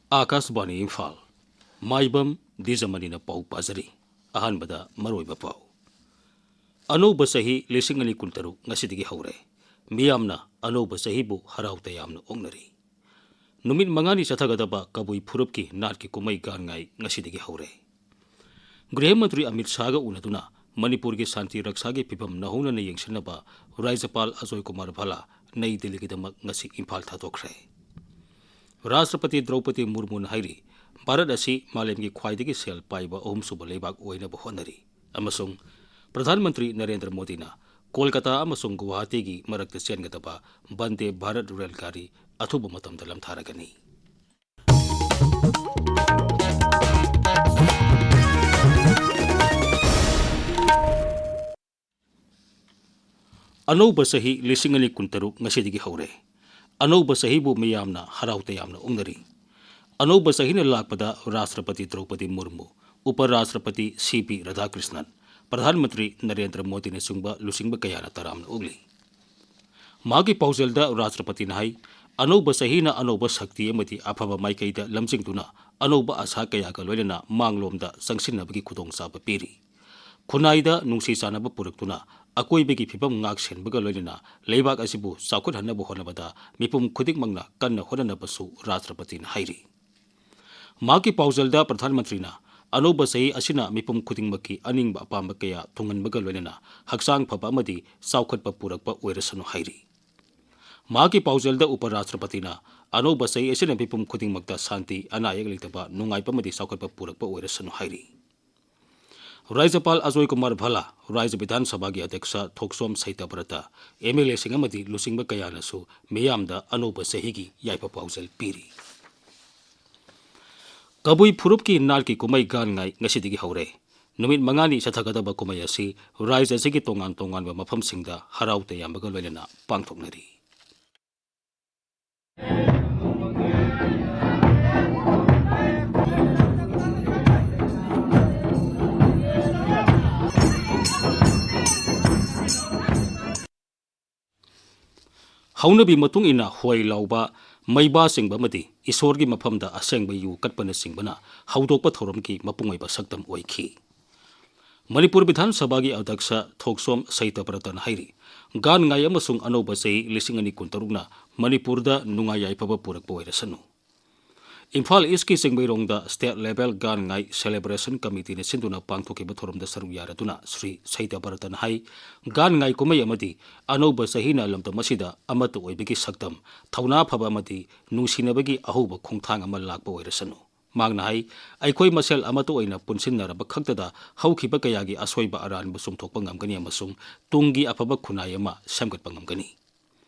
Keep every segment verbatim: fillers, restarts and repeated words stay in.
ꯑꯥꯀꯥꯁꯕꯥꯅꯤ ꯏꯝꯐꯥꯜ꯫ ꯃꯥꯏꯕꯝ ꯗꯤꯖꯃꯅꯤꯅ ꯄꯥꯎ ꯄꯥꯖꯔꯤ꯫ ꯑꯍꯥꯟꯕꯗ ꯃꯔꯨꯑꯣꯏꯕ ꯄꯥꯎ꯫ ꯑꯅꯧꯕ ꯆꯍꯤ ꯂꯤꯁꯤꯡ ꯑꯅꯤ ꯀꯨꯟꯇꯔꯨꯛ ꯉꯁꯤꯗꯒꯤ ꯍꯧꯔꯦ꯫ ꯃꯤꯌꯥꯝꯅ ꯑꯅꯧꯕ ꯆꯍꯤꯕꯨ ꯍꯔꯥꯎ ꯇꯌꯥꯝꯅ ꯑꯣꯛꯅꯔꯤ꯫ ꯅꯨꯃꯤꯠ ꯃꯉꯥꯅꯤ ꯆꯠꯊꯒꯗꯕ ꯀꯕꯨꯏ ꯐꯨꯔꯨꯞꯀꯤ ꯅꯥꯠꯀꯤ ꯀꯨꯝꯍꯩ ꯒꯥꯟ ꯉꯥꯏ ꯉꯁꯤꯗꯒꯤ ꯍꯧꯔꯦ꯫ ꯒ꯭ꯔꯤꯍ ꯃꯟꯇ꯭ꯔꯤ ꯑꯃꯤꯠ ꯁꯥꯍꯒ ꯎꯅꯗꯨꯅ ꯃꯅꯤꯄꯨꯔꯒꯤ ꯁꯥꯟꯇꯤ ꯔꯛꯁꯥꯒꯤ ꯐꯤꯕꯝ ꯅꯧꯍꯧꯅꯅ ꯌꯦꯡꯁꯤꯟꯅꯕ ꯔꯥꯖ꯭ꯌꯄꯥꯜ ꯑꯖꯣꯏ ꯀꯨꯃꯥꯔ ꯚꯥꯂꯥ ꯅꯩ ꯗꯤꯜꯂꯤꯒꯤꯗꯃꯛ ꯉꯁꯤ ꯏꯝꯐꯥꯜ ꯊꯥꯗꯣꯛꯈ꯭ꯔꯦ꯫ ꯔꯥꯁꯇ꯭ꯔꯄꯇꯤ ꯗ꯭ꯔꯧꯄꯗꯤ ꯃꯨꯔꯃꯨꯅ ꯍꯥꯏꯔꯤ, ꯚꯥꯔꯠ ꯑꯁꯤ ꯃꯥꯂꯦꯝꯒꯤ ꯈ꯭ꯋꯥꯏꯗꯒꯤ ꯁꯦꯜ ꯄꯥꯏꯕ ꯑꯍꯨꯝꯁꯨꯕ ꯂꯩꯕꯥꯛ ꯑꯣꯏꯅꯕ ꯍꯣꯠꯅꯔꯤ ꯑꯃꯁꯨꯡ ꯄ꯭ꯔꯙꯥꯟ ꯃꯟꯇ꯭ꯔꯤ ꯅꯔꯦꯟꯗ꯭ꯔ ꯃꯣꯗꯤꯅ ꯀꯣꯜꯀꯇꯥ ꯑꯃꯁꯨꯡ ꯒꯨꯋꯥꯍꯥꯇꯤꯒꯤ ꯃꯔꯛꯇ ꯆꯦꯟꯒꯗꯕ ꯕꯟꯗꯦ ꯚꯥꯔꯠ ꯔꯦꯜ ꯒꯥꯔꯤ ꯑꯊꯨꯕ ꯃꯇꯝꯗ ꯂꯝꯊꯥꯔꯒꯅꯤ꯫ ꯑꯅꯧꯕ ꯆꯍꯤ ꯂꯤꯁꯤꯡ ꯑꯅꯤ ꯀꯨꯟꯇꯔꯨꯛ ꯉꯁꯤꯗꯒꯤ ꯍꯧꯔꯦ꯫ ꯑꯅꯧꯕ ꯆꯍꯤꯕꯨ ꯃꯤꯌꯥꯝꯅ ꯍꯔꯥꯎ ꯇꯌꯥꯝꯅ ꯎꯛꯅꯔꯤ꯫ ꯑꯅꯧꯕ ꯆꯍꯤꯅ ꯂꯥꯛꯄꯗ ꯔꯥꯁꯇ꯭ꯔꯄꯇꯤ ꯗ꯭ꯔꯧꯄꯗꯤ ꯃꯨꯔꯃꯨ, ꯎꯄ ꯔꯥꯁꯇ꯭ꯔꯄꯇꯤ ꯁꯤ ꯄꯤ ꯔꯥꯙꯥꯀ꯭ꯔꯤꯁꯅꯟ, ꯄ꯭ꯔꯙꯥꯟ ꯃꯟꯇ꯭ꯔꯤ ꯅꯔꯦꯟꯗ꯭ꯔ ꯃꯣꯗꯤꯅꯆꯤꯡꯕ ꯂꯨꯆꯤꯡꯕ ꯀꯌꯥꯅ ꯇꯔꯥꯝꯅ ꯑꯣꯛꯂꯤ꯫ ꯃꯍꯥꯛꯀꯤ ꯄꯥꯎꯖꯦꯜꯗ ꯔꯥꯁꯇ꯭ꯔꯄꯇꯤꯅ ꯍꯥꯏ, ꯑꯅꯧꯕ ꯆꯍꯤꯅ ꯑꯅꯧꯕ ꯁꯛꯇꯤ ꯑꯃꯗꯤ ꯑꯐꯕ ꯃꯥꯏꯀꯩꯗ ꯂꯝꯖꯤꯡꯗꯨꯅ ꯑꯅꯧꯕ ꯑꯥꯁꯥ ꯀꯌꯥꯒ ꯂꯣꯏꯅꯅ ꯃꯥꯡꯂꯣꯝꯗ ꯆꯪꯁꯤꯟꯅꯕꯒꯤ ꯈꯨꯗꯣꯡꯆꯥꯕ ꯄꯤꯔꯤ꯫ ꯈꯨꯟꯅꯥꯏꯗ ꯅꯨꯡꯁꯤ ꯆꯥꯟꯅꯕ ꯄꯨꯔꯛꯇꯨꯅ ꯑꯀꯣꯏꯕꯒꯤ ꯐꯤꯕꯝ ꯉꯥꯛ ꯁꯦꯟꯕꯒ ꯂꯣꯏꯅꯅ ꯂꯩꯕꯥꯛ ꯑꯁꯤꯕꯨ ꯆꯥꯎꯈꯠꯍꯟꯅꯕ ꯍꯣꯠꯅꯕꯗ ꯃꯤꯄꯨꯝ ꯈꯨꯗꯤꯡꯃꯛꯅ ꯀꯟꯅ ꯍꯣꯠꯅꯅꯕꯁꯨ ꯔꯥꯁꯇ꯭ꯔꯄꯇꯤꯅ ꯍꯥꯏꯔꯤ꯫ ꯃꯍꯥꯛꯀꯤ ꯄꯥꯎꯖꯦꯜꯗ ꯄ꯭ꯔꯙꯥꯟ ꯃꯟꯇ꯭ꯔꯤꯅ ꯑꯅꯧꯕ ꯆꯍꯤ ꯑꯁꯤꯅ ꯃꯤꯄꯨꯝ ꯈꯨꯗꯤꯡꯃꯛꯀꯤ ꯑꯅꯤꯡꯕ ꯑꯄꯥꯝꯕ ꯀꯌꯥ ꯊꯨꯡꯍꯟꯕꯒ ꯂꯣꯏꯅꯅ ꯍꯛꯆꯥꯡ ꯐꯕ ꯑꯃꯗꯤ ꯆꯥꯎꯈꯠꯄ ꯄꯨꯔꯛꯄ ꯑꯣꯏꯔꯁꯅꯨ ꯍꯥꯏꯔꯤ꯫ ꯃꯍꯥꯛꯀꯤ ꯄꯥꯎꯖꯦꯜꯗ ꯎꯄ ꯔꯥꯁꯇ꯭ꯔꯄꯇꯤꯅ ꯑꯅꯧꯕ ꯆꯍꯤ ꯑꯁꯤꯅ ꯃꯤꯄꯨꯝ ꯈꯨꯗꯤꯡꯃꯛꯇ ꯁꯥꯟꯇꯤ, ꯑꯅꯥ ꯑꯌꯦꯛ ꯂꯩꯇꯕ, ꯅꯨꯡꯉꯥꯏꯕ ꯑꯃꯗꯤ ꯆꯥꯎꯈꯠꯄ ꯄꯨꯔꯛꯄ ꯑꯣꯏꯔꯁꯅꯨ ꯍꯥꯏꯔꯤ꯫ ꯔꯥꯖ꯭ꯌꯄꯥꯜ ꯑꯖꯣꯏ ꯀꯨꯃꯥꯔ ꯚꯥꯂꯥ, ꯔꯥꯖ꯭ꯌ ꯕꯤꯙꯥꯟ ꯁꯚꯥꯒꯤ ꯑꯗ꯭ꯌꯛꯁ ꯊꯣꯛꯆꯣꯝ ꯁꯩꯇꯥꯕ꯭ꯔꯇ, ꯑꯦꯝ ꯑꯦꯜ ꯑꯦꯁꯤꯡ ꯑꯃꯗꯤ ꯂꯨꯆꯤꯡꯕ ꯀꯌꯥꯅꯁꯨ ꯃꯤꯌꯥꯝꯗ ꯑꯅꯧꯕ ꯆꯍꯤꯒꯤ ꯌꯥꯏꯐ ꯄꯥꯎꯖꯦꯜ ꯄꯤꯔꯤ꯫ ꯀꯕꯨꯏ ꯐꯨꯔꯨꯞꯀꯤ ꯅꯥꯠꯀꯤ ꯀꯨꯝꯍꯩ ꯒꯥꯟ ꯉꯥꯏ ꯉꯁꯤꯗꯒꯤ ꯍꯧꯔꯦ꯫ ꯅꯨꯃꯤꯠ ꯃꯉꯥꯅꯤ ꯆꯠꯊꯒꯗꯕ ꯀꯨꯝꯍꯩ ꯑꯁꯤ ꯔꯥꯖ꯭ꯌ ꯑꯁꯤꯒꯤ ꯇꯣꯉꯥꯟ ꯇꯣꯉꯥꯟꯕ ꯃꯐꯝꯁꯤꯡꯗ ꯍꯔꯥꯎ ꯇꯌꯥꯝꯕꯒ ꯂꯣꯏꯅꯅ ꯄꯥꯡꯊꯣꯛꯅꯔꯤ꯫ ꯍꯧꯅꯕꯤ ꯃꯇꯨꯡ ꯏꯟꯅ ꯍꯣꯏ ꯂꯥꯎꯕ, ꯃꯩꯕꯥ ꯆꯤꯡꯕ ꯑꯃꯗꯤ ꯏꯁꯣꯔꯒꯤ ꯃꯐꯝꯗ ꯑꯁꯦꯡꯕ ꯌꯨ ꯀꯠꯄꯅꯆꯤꯡꯕꯅ ꯍꯧꯗꯣꯛꯄ ꯊꯧꯔꯝꯒꯤ ꯃꯄꯨꯡ ꯑꯣꯏꯕ ꯁꯛꯇꯝ ꯑꯣꯏꯈꯤ꯫ ꯃꯅꯤꯄꯨꯔ ꯕꯤꯙꯥꯟ ꯁꯚꯥꯒꯤ ꯑꯗ꯭ꯌꯛꯁ ꯊꯣꯛꯆꯣꯝ ꯁꯩꯇꯕ꯭ꯔꯇꯅ ꯍꯥꯏꯔꯤ, ꯒꯥꯟ ꯉꯥꯏ ꯑꯃꯁꯨꯡ ꯑꯅꯧꯕ ꯆꯍꯤ ꯂꯤꯁꯤꯡ ꯑꯅꯤ ꯀꯨꯟꯇꯔꯨꯛꯅ ꯃꯅꯤꯄꯨꯔꯗ ꯅꯨꯡꯉꯥꯏ ꯌꯥꯏꯐꯕ ꯄꯨꯔꯛꯄ ꯑꯣꯏꯔꯁꯅꯨ꯫ ꯏꯝꯐꯥꯜ ꯏꯁꯀꯤ ꯆꯤꯡꯃꯩꯔꯣꯡꯗ State Level ꯒꯥꯟ ꯉꯥꯏ Celebration Committeeꯅ ꯁꯤꯟꯗꯨꯅ ꯄꯥꯡꯊꯣꯛꯈꯤꯕ ꯊꯧꯔꯝꯗ ꯁꯔꯨꯛ ꯌꯥꯔꯗꯨꯅ ꯁ꯭ꯔꯤ ꯁꯩꯇꯕ꯭ꯔꯇꯅ ꯍꯥꯏ, ꯒꯥꯟ ꯉꯥꯏ ꯀꯨꯝꯍꯩ ꯑꯃꯗꯤ ꯑꯅꯧꯕ ꯆꯍꯤꯅ ꯂꯝꯗꯝ ꯑꯁꯤꯗ ꯑꯃꯠꯇ ꯑꯣꯏꯕꯒꯤ ꯁꯛꯇꯝ, ꯊꯧꯅꯥ ꯐꯕ ꯑꯃꯗꯤ ꯅꯨꯡꯁꯤꯅꯕꯒꯤ ꯑꯍꯧꯕ ꯈꯣꯡꯊꯥꯡ ꯑꯃ ꯂꯥꯛꯄ ꯑꯣꯏꯔꯁꯅꯨ꯫ ꯃꯍꯥꯛꯅ ꯍꯥꯏ, ꯑꯩꯈꯣꯏ ꯃꯁꯦꯜ ꯑꯃꯠꯇ ꯑꯣꯏꯅ ꯄꯨꯟꯁꯤꯟꯅꯔꯕ ꯈꯛꯇꯗ ꯍꯧꯈꯤꯕ ꯀꯌꯥꯒꯤ ꯑꯁꯣꯏꯕ ꯑꯔꯥꯟꯕ ꯆꯨꯝꯊꯣꯛꯄ ꯉꯝꯒꯅꯤ ꯑꯃꯁꯨꯡ ꯇꯨꯡꯒꯤ ꯑꯐꯕ ꯈꯨꯟꯅꯥꯏ ꯑꯃ ꯁꯦꯝꯒꯠꯄ ꯉꯝꯒꯅꯤ꯫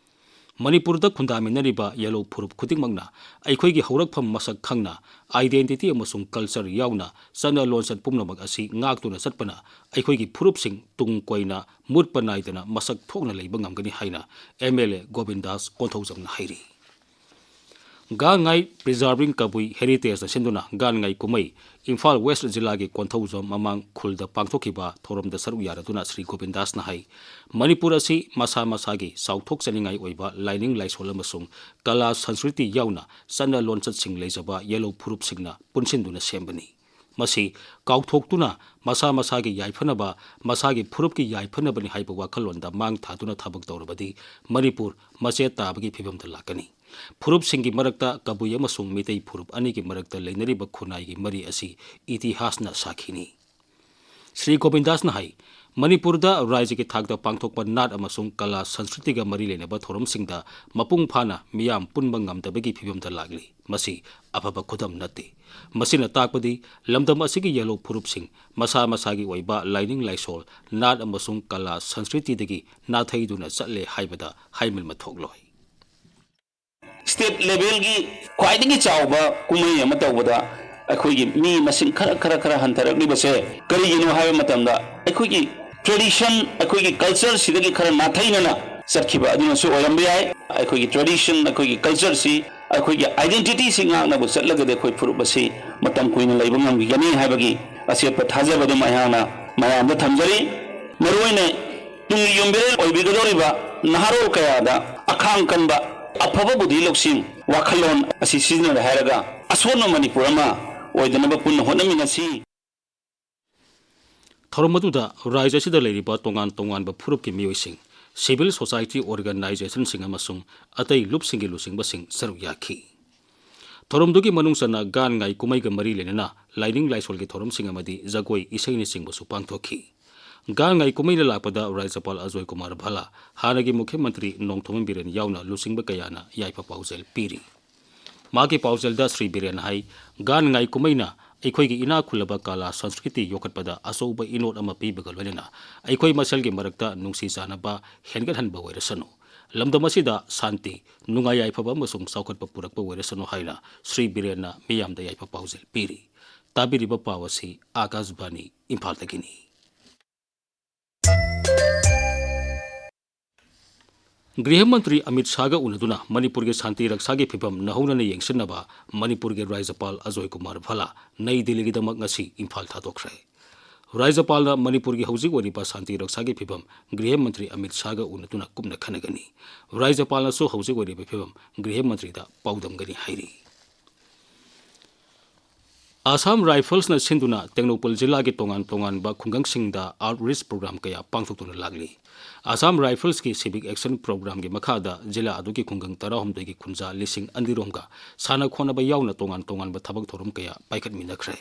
ꯃꯅꯤꯄꯨꯔꯗ ꯈꯨꯟꯗꯥꯃꯤꯟꯅꯔꯤꯕ ꯌꯦꯜꯍꯧ ꯐꯨꯔꯨꯞ ꯈꯨꯗꯤꯡꯃꯛꯅ ꯑꯩꯈꯣꯏꯒꯤ ꯍꯧꯔꯛꯐꯝ ꯃꯁꯛ ꯈꯪꯅ, identity ꯑꯃꯁꯨꯡ culture ꯌꯥꯎꯅ ꯆꯠꯅ ꯂꯣꯟꯆꯠ ꯄꯨꯝꯅꯃꯛ ꯑꯁꯤ ꯉꯥꯛꯇꯨꯅ ꯆꯠꯄꯅ ꯑꯩꯈꯣꯏꯒꯤ ꯐꯨꯔꯨꯞꯁꯤꯡ ꯇꯨꯡ ꯀꯣꯏꯅ ꯃꯨꯠꯄ ꯅꯥꯏꯗꯅ ꯃꯁꯛ ꯊꯣꯛꯅ ꯂꯩꯕ ꯉꯝꯒꯅꯤ ꯍꯥꯏꯅ MLA ꯒꯣꯕꯤꯟꯗꯥꯁ ꯀꯣꯟꯊꯧꯖꯝꯅ ꯍꯥꯏꯔꯤ꯫ ꯒꯥꯟ ꯉꯥꯏ Preserving Kabui Heritageꯅ ꯁꯤꯟꯗꯨꯅ ꯒꯥꯟ ꯉꯥꯏ ꯀꯨꯝꯍꯩ ꯏꯝꯐꯥꯜ West ꯖꯤꯂꯥꯒꯤ ꯀꯣꯟꯊꯧꯖꯝ ꯃꯃꯥꯡ ꯈꯨꯜꯗ ꯄꯥꯡꯊꯣꯛꯈꯤꯕ ꯊꯧꯔꯝꯗ ꯁꯔꯨꯛ ꯌꯥꯔꯗꯨꯅ ꯁ꯭ꯔꯤ ꯒꯣꯕꯤꯟꯗꯥꯁꯅ ꯍꯥꯏ, ꯃꯅꯤꯄꯨꯔ ꯑꯁꯤ ꯃꯁꯥ ꯃꯁꯥꯒꯤ ꯆꯥꯎꯊꯣꯛꯆꯅꯤꯡꯉꯥꯏ ꯑꯣꯏꯕ ꯂꯥꯏꯅꯤꯡ ꯂꯥꯏꯁꯣꯜ ꯑꯃꯁꯨꯡ ꯀꯂꯥ ꯁꯪꯁꯀ꯭ꯔꯤꯇꯤ ꯌꯥꯎꯅ ꯆꯠꯅ ꯂꯣꯟꯆꯠꯁꯤꯡ ꯂꯩꯖꯕ ꯌꯦꯜꯍꯧ ꯐꯨꯔꯨꯞꯁꯤꯡꯅ ꯄꯨꯟꯁꯤꯟꯗꯨꯅ ꯁꯦꯝꯕꯅꯤ꯫ ꯃꯁꯤ ꯀꯥꯎꯊꯣꯛꯇꯨꯅ ꯃꯁꯥ ꯃꯁꯥꯒꯤ ꯌꯥꯏꯐꯅꯕ, ꯃꯁꯥꯒꯤ ꯐꯨꯔꯨꯞꯀꯤ ꯌꯥꯏꯐꯅꯕꯅꯤ ꯍꯥꯏꯕ ꯋꯥꯈꯜꯂꯣꯟꯗ ꯃꯥꯡ ꯊꯥꯗꯨꯅ ꯊꯕꯛ ꯇꯧꯔꯕꯗꯤ ꯃꯅꯤꯄꯨꯔ ꯃꯆꯦꯠ ꯇꯥꯕꯒꯤ ꯐꯤꯕꯝꯗ ꯂꯥꯛꯀꯅꯤ꯫ ꯐꯨꯔꯨꯞꯁꯤꯡꯒꯤ ꯃꯔꯛꯇ ꯀꯕꯨꯏ ꯑꯃꯁꯨꯡ ꯃꯤꯇꯩ ꯐꯨꯔꯨꯞ ꯑꯅꯤꯒꯤ ꯃꯔꯛꯇ ꯂꯩꯅꯔꯤꯕ ꯈꯨꯟꯅꯥꯏꯒꯤ ꯃꯔꯤ ꯑꯁꯤ ꯏꯇꯤꯍꯥꯁꯅ ꯁꯥꯈꯤꯅꯤ꯫ ꯁ꯭ꯔꯤ ꯒꯣꯕꯤꯟꯗꯥꯁꯅ ꯍꯥꯏ, ꯃꯅꯤꯄꯨꯔꯗ ꯔꯥꯖ꯭ꯌꯒꯤ ꯊꯥꯛꯇ ꯄꯥꯡꯊꯣꯛꯄ ꯅꯥꯠ ꯑꯃꯁꯨꯡ ꯀꯂꯥ ꯁꯪꯁꯀ꯭ꯔꯤꯇꯤꯒ ꯃꯔꯤ ꯂꯩꯅꯕ ꯊꯧꯔꯝꯁꯤꯡꯗ ꯃꯄꯨꯡ ꯐꯥꯅ ꯃꯤꯌꯥꯝ ꯄꯨꯟꯕ ꯉꯝꯗꯕꯒꯤ ꯐꯤꯕꯝꯗ ꯂꯥꯛꯂꯤ꯫ ꯃꯁꯤ ꯑꯐꯕ ꯈꯨꯗꯝ ꯅꯠꯇꯦ꯫ ꯃꯁꯤꯅ ꯇꯥꯛꯄꯗꯤ ꯂꯝꯗꯝ ꯑꯁꯤꯒꯤ ꯌꯦꯜꯍꯧ ꯐꯨꯔꯨꯞꯁꯤꯡ ꯃꯁꯥ ꯃꯁꯥꯒꯤ ꯑꯣꯏꯕ ꯂꯥꯏꯅꯤꯡ ꯂꯥꯏꯁꯣꯜ, ꯅꯥꯠ ꯑꯃꯁꯨꯡ ꯀꯂꯥ ꯁꯪꯁꯀ꯭ꯔꯤꯇꯤꯗꯒꯤ ꯅꯥꯊꯩꯗꯨꯅ ꯆꯠꯂꯦ ꯍꯥꯏꯕꯗ ꯍꯥꯏꯃꯟꯕ ꯊꯣꯛꯂꯣꯏ꯫ State levelꯒꯤ ꯈ꯭ꯋꯥꯏꯗꯒꯤ ꯆꯥꯎꯕ ꯀꯨꯝꯍꯩ ꯑꯃ ꯇꯧꯕꯗ ꯑꯩꯈꯣꯏꯒꯤ ꯃꯤ ꯃꯁꯤꯡ ꯈꯔ, ꯈꯔ, ꯈꯔ ꯍꯟꯊꯔꯛꯂꯤꯕꯁꯦ ꯀꯔꯤꯒꯤꯅꯣ ꯍꯥꯏꯕ ꯃꯇꯝꯗ, ꯑꯩꯈꯣꯏꯒꯤ tradition, ꯑꯩꯈꯣꯏꯒꯤ cultureꯁꯤꯗꯒꯤ ꯈꯔ ꯅꯥꯊꯩꯅꯅ ꯆꯠꯈꯤꯕ ꯑꯗꯨꯅꯁꯨ ꯑꯣꯏꯔꯝꯕ ꯌꯥꯏ꯫ ꯑꯩꯈꯣꯏꯒꯤ tradition, ꯑꯩꯈꯣꯏꯒꯤ cultureꯁꯤ, ꯑꯩꯈꯣꯏꯒꯤ identityꯁꯤ ꯉꯥꯛꯅꯕ ꯆꯠꯂꯒꯗꯤ ꯑꯩꯈꯣꯏ ꯐꯨꯔꯨꯞ ꯑꯁꯤ ꯃꯇꯝ ꯀꯨꯏꯅ ꯂꯩꯕ ꯉꯝꯒꯅꯤ ꯍꯥꯏꯕꯒꯤ ꯑꯆꯦꯠꯄ ꯊꯥꯖꯕ ꯑꯗꯨꯝ ꯑꯩꯍꯥꯛꯅ ꯃꯌꯥꯝꯗ ꯊꯝꯖꯔꯤ꯫ ꯃꯔꯨꯑꯣꯏꯅ ꯇꯨꯡꯒꯤ ꯌꯨꯝꯕꯤꯔꯦꯜ ꯑꯣꯏꯕꯤꯒꯗꯧꯔꯤꯕ ꯅꯍꯥꯔꯣꯜ ꯀꯌꯥꯗ ꯑꯈꯥꯡ ꯀꯟꯕ, ꯑꯐꯕꯕꯨꯗꯤ ꯂꯧꯁꯤꯡ, ꯋꯥꯈꯜꯂꯣꯟ ꯑꯁꯤ ꯁꯤꯖꯤꯟꯅꯔꯦ ꯍꯥꯏꯔꯒ ꯑꯁꯣꯟꯕ ꯃꯅꯤꯄꯨꯔ ꯑꯃ ꯑꯣꯏꯗꯅꯕ ꯄꯨꯟꯅ ꯍꯣꯠꯅꯃꯤꯟꯅꯁꯤ꯫ ꯊꯧꯔꯝ ꯑꯗꯨꯗ ꯔꯥꯖ꯭ꯌ ꯑꯁꯤꯗ ꯂꯩꯔꯤꯕ ꯇꯣꯉꯥꯟ ꯇꯣꯉꯥꯟꯕ ꯐꯨꯔꯨꯞꯀꯤ ꯃꯤꯑꯣꯏꯁꯤꯡ, civil society organizationꯁꯤꯡ ꯑꯃꯁꯨꯡ ꯑꯇꯩ ꯂꯨꯞꯁꯤꯡꯒꯤ ꯂꯨꯆꯤꯡꯕꯁꯤꯡ ꯁꯔꯨꯛ ꯌꯥꯈꯤ꯫ ꯊꯧꯔꯝꯗꯨꯒꯤ ꯃꯅꯨꯡ ꯆꯟꯅ ꯒꯥꯟ ꯉꯥꯏ ꯀꯨꯝꯍꯩꯒ ꯃꯔꯤ ꯂꯩꯅꯅ ꯂꯥꯏꯅꯤꯡ ꯂꯥꯏꯁꯣꯜꯒꯤ ꯊꯧꯔꯝꯁꯤꯡ ꯑꯃꯗꯤ ꯖꯒꯣꯏ ꯏꯁꯩꯅꯆꯤꯡꯕꯁꯨ ꯄꯥꯡꯊꯣꯛꯈꯤ꯫ ꯒꯥꯟ ꯉꯥꯏ ꯀꯨꯝꯍꯩꯗ ꯂꯥꯛꯄꯗ ꯔꯥꯖ꯭ꯌꯄꯥꯜ ꯑꯖꯣꯏ ꯀꯨꯃꯥꯔ ꯚꯥꯂꯥ, ꯍꯥꯟꯅꯒꯤ ꯃꯨꯈ꯭ꯌ ꯃꯟꯇ꯭ꯔꯤ ꯅꯣꯡꯊꯣꯝꯕꯝ ꯕꯤꯔꯦꯟ ꯌꯥꯎꯅ ꯂꯨꯆꯤꯡꯕ ꯀꯌꯥꯅ ꯌꯥꯏꯐ ꯄꯥꯎꯖꯦꯜ ꯄꯤꯔꯤ꯫ ꯃꯍꯥꯛꯀꯤ ꯄꯥꯎꯖꯦꯜꯗ ꯁ꯭ꯔꯤ ꯕꯤꯔꯦꯟꯅ ꯍꯥꯏ, ꯒꯥꯟ ꯉꯥꯏ ꯀꯨꯝꯍꯩꯅ ꯑꯩꯈꯣꯏꯒꯤ ꯏꯅꯥꯛ ꯈꯨꯜꯂꯕ ꯀꯂꯥ ꯁꯪꯁꯀ꯭ꯔꯤꯇꯤ ꯌꯣꯛꯈꯠꯄꯗ ꯑꯆꯧꯕ ꯏꯅꯣꯠ ꯑꯃ ꯄꯤꯕꯒ ꯂꯣꯏꯅꯅ ꯑꯩꯈꯣꯏ ꯃꯁꯦꯜꯒꯤ ꯃꯔꯛꯇ ꯅꯨꯡꯁꯤ ꯆꯥꯟꯅꯕ ꯍꯦꯟꯒꯠꯍꯟꯕ ꯑꯣꯏꯔꯁꯅꯨ, ꯂꯝꯗꯝ ꯑꯁꯤꯗ ꯁꯥꯟꯇꯤ, ꯅꯨꯡꯉꯥꯏ ꯌꯥꯏꯐꯕ ꯑꯃꯁꯨꯡ ꯆꯥꯎꯈꯠꯄ ꯄꯨꯔꯛꯄ ꯑꯣꯏꯔꯁꯅꯨ ꯍꯥꯏꯅ ꯁ꯭ꯔꯤ ꯕꯤꯔꯦꯟꯅ ꯃꯤꯌꯥꯝꯗ ꯌꯥꯏꯐ ꯄꯥꯎꯖꯦꯜ ꯄꯤꯔꯤ꯫ ꯇꯥꯕꯤꯔꯤꯕ ꯄꯥꯎ ꯑꯁꯤ ꯑꯥꯀꯥꯁꯕꯥꯅꯤ ꯏꯝꯐꯥꯜꯗꯒꯤꯅꯤ꯫ ꯒ꯭ꯔꯤꯍ ꯃꯟꯇ꯭ꯔꯤ ꯑꯃꯤꯠ ꯁꯥꯍꯒ ꯎꯅꯗꯨꯅ ꯃꯅꯤꯄꯨꯔꯒꯤ ꯁꯥꯟꯇꯤ ꯔꯛꯁꯥꯒꯤ ꯐꯤꯚꯝ ꯅꯧꯍꯧꯅꯅ ꯌꯦꯡꯁꯤꯟꯅꯕ ꯃꯅꯤꯄꯨꯔꯒꯤ ꯔꯥꯖ꯭ꯌꯄꯥꯜ ꯑꯖꯣꯏ ꯀꯨꯃꯥꯔ ꯚꯥꯂꯥ ꯅꯩ ꯗꯤꯜꯂꯤꯒꯤꯗꯃꯛ ꯉꯁꯤ ꯏꯝꯐꯥꯜ ꯊꯥꯗꯣꯛꯈ꯭ꯔꯦ꯫ ꯔꯥꯖ꯭ꯌꯄꯥꯜꯅ ꯃꯅꯤꯄꯨꯔꯒꯤ ꯍꯧꯖꯤꯛ ꯑꯣꯏꯔꯤꯕ ꯁꯥꯟꯇꯤ ꯔꯛꯁꯥꯒꯤ ꯐꯤꯚꯝ ꯒ꯭ꯔꯤꯍ ꯃꯟꯇ꯭ꯔꯤ ꯑꯃꯤꯠ ꯁꯥꯍꯒ ꯎꯅꯗꯨꯅ ꯀꯨꯞꯅ ꯈꯟꯅꯒꯅꯤ꯫ ꯔꯥꯖ꯭ꯌꯄꯥꯜꯅꯁꯨ ꯍꯧꯖꯤꯛ ꯑꯣꯏꯔꯤꯕ ꯐꯤꯚꯝ ꯒ꯭ꯔꯤꯍ ꯃꯟꯇ꯭ꯔꯤꯗ ꯄꯥꯎꯗꯝꯒꯅꯤ ꯍꯥꯏꯔꯤ꯫ ꯑꯁꯥꯝ ꯔꯥꯏꯐꯜꯁꯅ ꯁꯤꯟꯗꯨꯅ ꯇꯦꯡꯅꯧꯄꯜ ꯖꯤꯂꯥꯒꯤ ꯇꯣꯉꯥꯟ ꯇꯣꯉꯥꯟꯕ ꯈꯨꯡꯒꯪꯁꯤꯡꯗ outreach program ꯀꯌꯥ ꯄꯥꯡꯊꯣꯛꯇꯨꯅ ꯂꯥꯛꯂꯤ꯫ ꯑꯁꯥꯝ ꯔꯥꯏꯐꯜꯁꯀꯤ civic action programꯒꯤ ꯃꯈꯥꯗ ꯖꯤꯂꯥ ꯑꯗꯨꯒꯤ ꯈꯨꯡꯒꯪ ꯇꯔꯥꯍꯨꯝꯗꯣꯏꯒꯤ ꯈꯨꯟꯖꯥ ꯂꯤꯁꯤꯡ ꯑꯅꯤꯔꯣꯝꯒ ꯁꯥꯟꯅ ꯈꯣꯠꯅꯕ ꯌꯥꯎꯅ ꯇꯣꯉꯥꯟ ꯇꯣꯉꯥꯟꯕ ꯊꯕꯛ ꯊꯧꯔꯝ ꯀꯌꯥ ꯄꯥꯏꯈꯠꯃꯤꯟꯅꯈ꯭ꯔꯦ꯫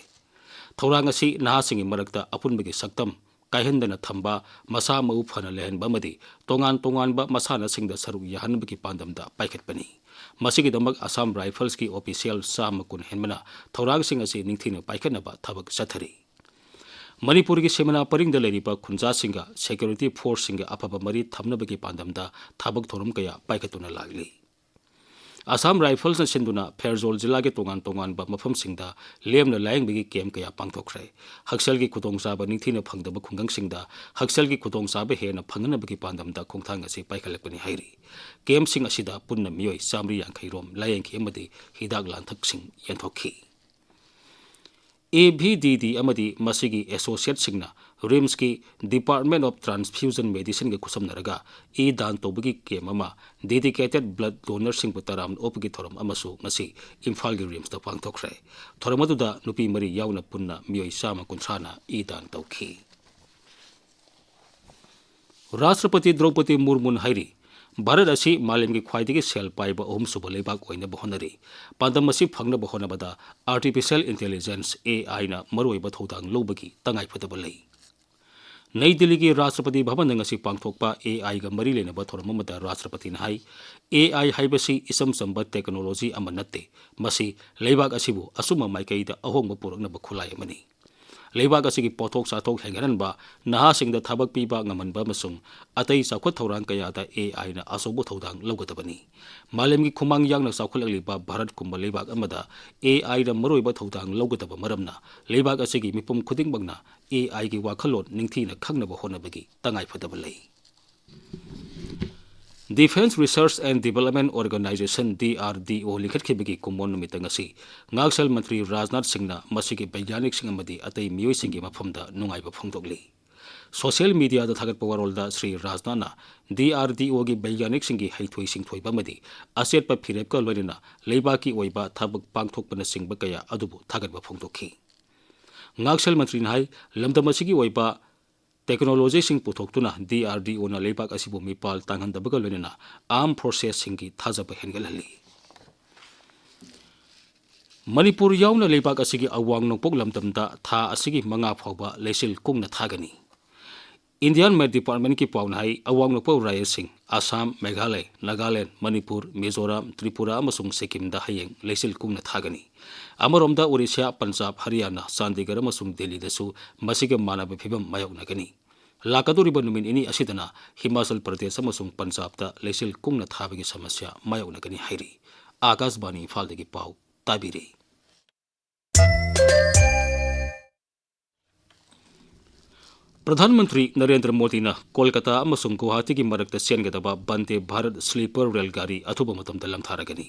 ꯊꯧꯔꯥꯡ ꯑꯁꯤ ꯅꯍꯥꯁꯤꯡꯒꯤ ꯃꯔꯛꯇ ꯑꯄꯨꯟꯕꯒꯤ ꯁꯛꯇꯝ ꯀꯥꯏꯍꯟꯗꯅ ꯊꯝꯕ, ꯃꯁꯥ ꯃꯎ ꯐꯅ ꯂꯩꯍꯟꯕ ꯑꯃꯗꯤ ꯇꯣꯉꯥꯟ ꯇꯣꯉꯥꯟꯕ ꯃꯁꯥꯟꯅꯁꯤꯡꯗ ꯁꯔꯨꯛ ꯌꯥꯍꯟꯕꯒꯤ ꯄꯥꯟꯗꯝꯗ ꯄꯥꯏꯈꯠꯄꯅꯤ꯫ ꯃꯁꯤꯒꯤꯗꯃꯛ ꯑꯁꯥꯝ ꯔꯥꯏꯐꯜꯁꯀꯤ official ꯆꯥꯝꯃ ꯀꯨꯟ ꯍꯦꯟꯕꯅ ꯊꯧꯔꯥꯡꯁꯤꯡ ꯑꯁꯤ ꯅꯤꯡꯊꯤꯅ ꯄꯥꯏꯈꯠꯅꯕ ꯊꯕꯛ ꯆꯠꯊꯔꯤ꯫ ꯃꯅꯤꯄꯨꯔꯒꯤ ꯁꯤꯃꯅꯥ ꯄꯔꯤꯡꯗ ꯂꯩꯔꯤꯕ ꯈꯨꯟꯖꯥꯁꯤꯡꯒ security forceꯁꯤꯡꯒ ꯑꯐꯕ ꯃꯔꯤ ꯊꯝꯅꯕꯒꯤ ꯄꯥꯟꯗꯝꯗ ꯊꯕꯛ ꯊꯧꯔꯝ ꯀꯌꯥ ꯄꯥꯏꯈꯠꯇꯨꯅ ꯂꯥꯛꯂꯤ꯫ ꯑꯁꯥꯝ ꯔꯥꯏꯐꯜꯁꯅ ꯁꯤꯟꯗꯨꯅ ꯐꯦꯔꯖꯣꯜ ꯖꯤꯂꯥꯒꯤ ꯇꯣꯉꯥꯟ ꯇꯣꯉꯥꯟꯕ ꯃꯐꯝꯁꯤꯡꯗ ꯂꯦꯝꯅ ꯂꯥꯌꯦꯡꯕꯒꯤ camp ꯀꯌꯥ ꯄꯥꯡꯊꯣꯛꯈ꯭ꯔꯦ꯫ ꯍꯛꯁꯦꯜꯒꯤ ꯈꯨꯗꯣꯡꯆꯥꯕ ꯅꯤꯡꯊꯤꯅ ꯐꯪꯗꯕ ꯈꯨꯡꯒꯪꯁꯤꯡꯗ ꯍꯛꯁꯦꯜꯒꯤ ꯈꯨꯗꯣꯡꯆꯥꯕ ꯍꯦꯟꯅ ꯐꯪꯅꯅꯕꯒꯤ ꯄꯥꯟꯗꯝꯗ ꯈꯣꯡꯊꯥꯡ ꯑꯁꯤ ꯄꯥꯏꯈꯠꯂꯛꯄꯅꯤ ꯍꯥꯏꯔꯤ꯫ Campꯁꯤꯡ ꯑꯁꯤꯗ ꯄꯨꯟꯅ ꯃꯤꯑꯣꯏ ꯆꯥꯃꯔꯤ ꯌꯥꯡꯈꯩ ꯔꯣꯝ ꯂꯥꯌꯦꯡꯈꯤ ꯑꯃꯗꯤ ꯍꯤꯗꯥꯛ ꯂꯥꯡꯊꯛꯁꯤꯡ ꯌꯦꯟꯊꯣꯛꯈꯤ꯫ ꯑꯦ ꯚꯤ ꯗꯤ ꯗꯤ ꯑꯃꯗꯤ ꯃꯁꯤꯒꯤ ꯑꯦꯁꯣꯁꯤꯌꯦꯠꯁꯤꯡꯅ ꯔꯤꯝꯁꯀꯤ Department of Transfusion Medicineꯒ ꯈꯨꯠꯁꯝꯅꯔꯒ ꯏ ꯗꯥꯟ ꯇꯧꯕꯒꯤ ꯀꯦꯝ ꯑꯃ dedicated blood donorꯁꯤꯡꯕꯨ ꯇꯔꯥꯝꯅ ꯑꯣꯛꯄꯒꯤ ꯊꯧꯔꯝ ꯑꯃꯁꯨ ꯉꯁꯤ ꯏꯝꯐꯥꯜꯒꯤ ꯔꯤꯝꯁꯇ ꯄꯥꯡꯊꯣꯛꯈ꯭ꯔꯦ꯫ ꯊꯧꯔꯝ ꯑꯗꯨꯗ ꯅꯨꯄꯤ ꯃꯔꯤ ꯌꯥꯎꯅ ꯄꯨꯟꯅ ꯃꯤꯑꯣꯏ ꯆꯥꯝꯃ ꯀꯨꯟꯊ꯭ꯔꯥꯅ ꯏ ꯗꯥꯟ ꯇꯧꯈꯤ꯫ ꯔꯥꯁꯇ꯭ꯔꯄꯇꯤ ꯗ꯭ꯔꯧꯄꯗꯤ ꯃꯨꯔꯃꯨꯅ ꯍꯥꯏꯔꯤ, ꯚꯥꯔꯠ ꯑꯁꯤ ꯃꯥꯂꯦꯝꯒꯤ ꯈ꯭ꯋꯥꯏꯗꯒꯤ ꯁꯦꯜ ꯄꯥꯏꯕ ꯑꯍꯨꯝꯁꯨꯕ ꯂꯩꯕꯥꯛ ꯑꯣꯏꯅꯕ ꯍꯣꯠꯅꯔꯤ꯫ ꯄꯥꯟꯗꯝ ꯑꯁꯤ ꯐꯪꯅꯕ ꯍꯣꯠꯅꯕꯗ Artificial Intelligence, AI ꯅ ꯃꯔꯨꯑꯣꯏꯕ ꯊꯧꯗꯥꯡ ꯂꯧꯕꯒꯤ ꯇꯉꯥꯏꯐꯗꯕ ꯂꯩ꯫ ꯅꯩ ꯗꯤꯜꯂꯤꯒꯤ ꯔꯥꯁꯇ꯭ꯔꯄꯇꯤ ꯚꯕꯟꯗ ꯉꯁꯤ ꯄꯥꯡꯊꯣꯛꯄ AI ꯒ ꯃꯔꯤ ꯂꯩꯅꯕ ꯊꯧꯔꯝ ꯑꯃꯗ ꯔꯥꯁꯇ꯭ꯔꯄꯇꯤꯅ ꯍꯥꯏ, AI ꯍꯥꯏꯕꯁꯤ ꯏꯆꯝ ꯆꯝꯕ technology ꯑꯃ ꯅꯠꯇꯦ, ꯃꯁꯤ ꯂꯩꯕꯥꯛ ꯑꯁꯤꯕꯨ ꯑꯆꯨꯝꯕ ꯃꯥꯏꯀꯩꯗ ꯑꯍꯣꯡꯕ ꯄꯨꯔꯛꯅꯕ ꯈꯨꯠꯂꯥꯏ ꯑꯃꯅꯤ꯫ ꯂꯩꯕꯥꯛ ꯑꯁꯤꯒꯤ ꯄꯣꯠꯊꯣꯛ ꯆꯥꯊꯣꯛ ꯍꯦꯟꯒꯠꯍꯟꯕ, ꯅꯍꯥꯁꯤꯡꯗ ꯊꯕꯛ ꯄꯤꯕ ꯉꯝꯍꯟꯕ ꯑꯃꯁꯨꯡ ꯑꯇꯩ ꯆꯥꯎꯈꯠ ꯊꯧꯔꯥꯡ ꯀꯌꯥꯗ AI ꯅ ꯑꯆꯧꯕ ꯊꯧꯗꯥꯡ ꯂꯧꯒꯗꯕꯅꯤ꯫ ꯃꯥꯂꯦꯝꯒꯤ ꯈꯨꯃꯥꯡ ꯌꯥꯡꯅ ꯆꯥꯎꯈꯠꯂꯛꯂꯤꯕ ꯚꯥꯔꯠꯀꯨꯝꯕ ꯂꯩꯕꯥꯛ ꯑꯃꯗ AI ꯅ ꯃꯔꯨꯑꯣꯏꯕ ꯊꯧꯗꯥꯡ ꯂꯧꯒꯗꯕ ꯃꯔꯝꯅ, ꯂꯩꯕꯥꯛ ꯑꯁꯤꯒꯤ ꯃꯤꯄꯨꯝ ꯈꯨꯗꯤꯡꯃꯛꯅ AI ꯒꯤ ꯋꯥꯈꯜꯂꯣꯟ ꯅꯤꯡꯊꯤꯅ ꯈꯪꯅꯕ ꯍꯣꯠꯅꯕꯒꯤ ꯇꯉꯥꯏꯐꯗꯕ ꯂꯩ꯫ Defence Research and Development Organisation, DRDO, ꯂꯤꯡꯈꯠꯈꯤꯕꯒꯤ ꯀꯨꯝꯑꯣꯟ ꯅꯨꯃꯤꯠꯇ ꯉꯁꯤ ꯉꯥꯛꯁꯦꯜ ꯃꯟꯇ꯭ꯔꯤ ꯔꯥꯖꯅꯥꯊ ꯁꯤꯡꯅ ꯃꯁꯤꯒꯤ ꯕꯩꯒ꯭ꯌꯥꯅꯤꯛꯁꯤꯡ ꯑꯃꯗꯤ ꯑꯇꯩ ꯃꯤꯑꯣꯏꯁꯤꯡꯒꯤ ꯃꯐꯝꯗ ꯅꯨꯡꯉꯥꯏꯕ ꯐꯣꯡꯗꯣꯛꯂꯤ꯫ Social media ꯗ ꯊꯥꯒꯠꯄ ꯋꯥꯔꯣꯜꯗ ꯁ꯭ꯔꯤ ꯔꯥꯖꯅꯥꯊꯅ DRDO ꯒꯤ ꯕꯩꯒ꯭ꯌꯥꯅꯤꯛꯁꯤꯡꯒꯤ ꯍꯩꯊꯣꯏ ꯁꯤꯡꯊꯣꯏꯕ ꯑꯃꯗꯤ ꯑꯆꯦꯠꯄ ꯐꯤꯔꯦꯞꯀ ꯂꯣꯏꯅꯅ ꯂꯩꯕꯥꯛꯀꯤ ꯑꯣꯏꯕ ꯊꯕꯛ ꯄꯥꯡꯊꯣꯛꯄꯅꯆꯤꯡꯕ ꯀꯌꯥ ꯑꯗꯨꯕꯨ ꯊꯥꯒꯠꯄ ꯐꯣꯡꯗꯣꯛꯈꯤ꯫ ꯉꯥꯛꯁꯦꯜ ꯃꯟꯇ꯭ꯔꯤꯅ ꯍꯥꯏ, ꯂꯝꯗꯝ ꯑꯁꯤꯒꯤ ꯑꯣꯏꯕ technology ꯁꯤꯡ ꯄꯨꯊꯣꯛꯇꯨꯅ DRDO ꯅ ꯂꯩꯕꯥꯛ ꯑꯁꯤꯕꯨ ꯃꯤꯄꯥꯜ ꯇꯥꯡꯍꯟꯗꯕꯒ ꯂꯣꯏꯅꯅ Armed Forces ꯁꯤꯡꯒꯤ ꯊꯥꯖꯕ ꯍꯦꯟꯒꯠꯍꯜꯂꯤ꯫ ꯃꯅꯤꯄꯨꯔ ꯌꯥꯎꯅ ꯂꯩꯕꯥꯛ ꯑꯁꯤꯒꯤ ꯑꯋꯥꯡ ꯅꯣꯡꯄꯣꯛ ꯂꯝꯗꯝꯗ ꯊꯥ ꯑꯁꯤꯒꯤ ꯃꯉꯥ ꯐꯥꯎꯕ ꯂꯩꯆꯤꯜ ꯀꯨꯡꯅ ꯊꯥꯒꯅꯤ꯫ Indian Met Department ꯀꯤ ꯄꯥꯎꯅ ꯍꯥꯏ, ꯑꯋꯥꯡ ꯅꯣꯡꯄꯣꯛ ꯔꯥꯖ꯭ꯌꯁꯤꯡ ꯑꯁꯥꯝ, ꯃꯦꯘꯥꯂꯌ, ꯅꯥꯒꯥꯂꯦꯟꯗ, ꯃꯅꯤꯄꯨꯔ, ꯃꯤꯖꯣꯔꯥꯝ, ꯇ꯭ꯔꯤꯄꯨꯔꯥ ꯑꯃꯁꯨꯡ ꯁꯤꯛꯀꯤꯝꯗ ꯍꯌꯦꯡ ꯂꯩꯆꯤꯜ ꯀꯨꯡꯅ ꯊꯥꯒꯅꯤ꯫ ꯑꯃꯔꯣꯝꯗ ꯑꯣꯔꯤꯁꯥ, ꯄꯟꯖꯥꯕ, ꯍꯔꯤꯌꯥꯅꯥ, ꯆꯥꯟꯗꯤꯒꯔ ꯑꯃꯁꯨꯡ ꯗꯦꯜꯂꯤꯗꯁꯨ ꯃꯁꯤꯒ ꯃꯥꯟꯅꯕ ꯐꯤꯕꯝ ꯃꯥꯌꯣꯛꯅꯒꯅꯤ꯫ ꯂꯥꯛꯀꯗꯧꯔꯤꯕ ꯅꯨꯃꯤꯠ ꯅꯤꯅꯤ ꯑꯁꯤꯗꯅ ꯍꯤꯃꯥꯆꯜ ꯄ꯭ꯔꯗꯦꯁ ꯑꯃꯁꯨꯡ ꯄꯟꯖꯥꯕꯇ ꯂꯩꯆꯤꯜ ꯀꯨꯡꯅ ꯊꯥꯕꯒꯤ ꯁꯃꯁ꯭ꯌꯥ ꯃꯥꯌꯣꯛꯅꯒꯅꯤ ꯍꯥꯏꯔꯤ꯫ ꯑꯥꯀꯥꯁꯕꯥꯅꯤ ꯏꯝꯐꯥꯜꯗꯒꯤ ꯄꯥꯎ ꯇꯥꯕꯤꯔꯤ꯫ ꯄ꯭ꯔꯙꯥꯟ ꯃꯟꯇ꯭ꯔꯤ ꯅꯔꯦꯟꯗ꯭ꯔ ꯃꯣꯗꯤꯅ ꯀꯣꯜꯀꯇꯥ ꯑꯃꯁꯨꯡ ꯒꯨꯋꯥꯍꯥꯇꯤꯒꯤ ꯃꯔꯛꯇ ꯆꯦꯟꯒꯗꯕ ꯕꯟꯗꯦ ꯚꯥꯔꯠ ꯁ꯭ꯂꯤꯄꯔ ꯔꯦꯜ ꯒꯥꯔꯤ ꯑꯊꯨꯕ ꯃꯇꯝꯗ ꯂꯝꯊꯥꯔꯒꯅꯤ꯫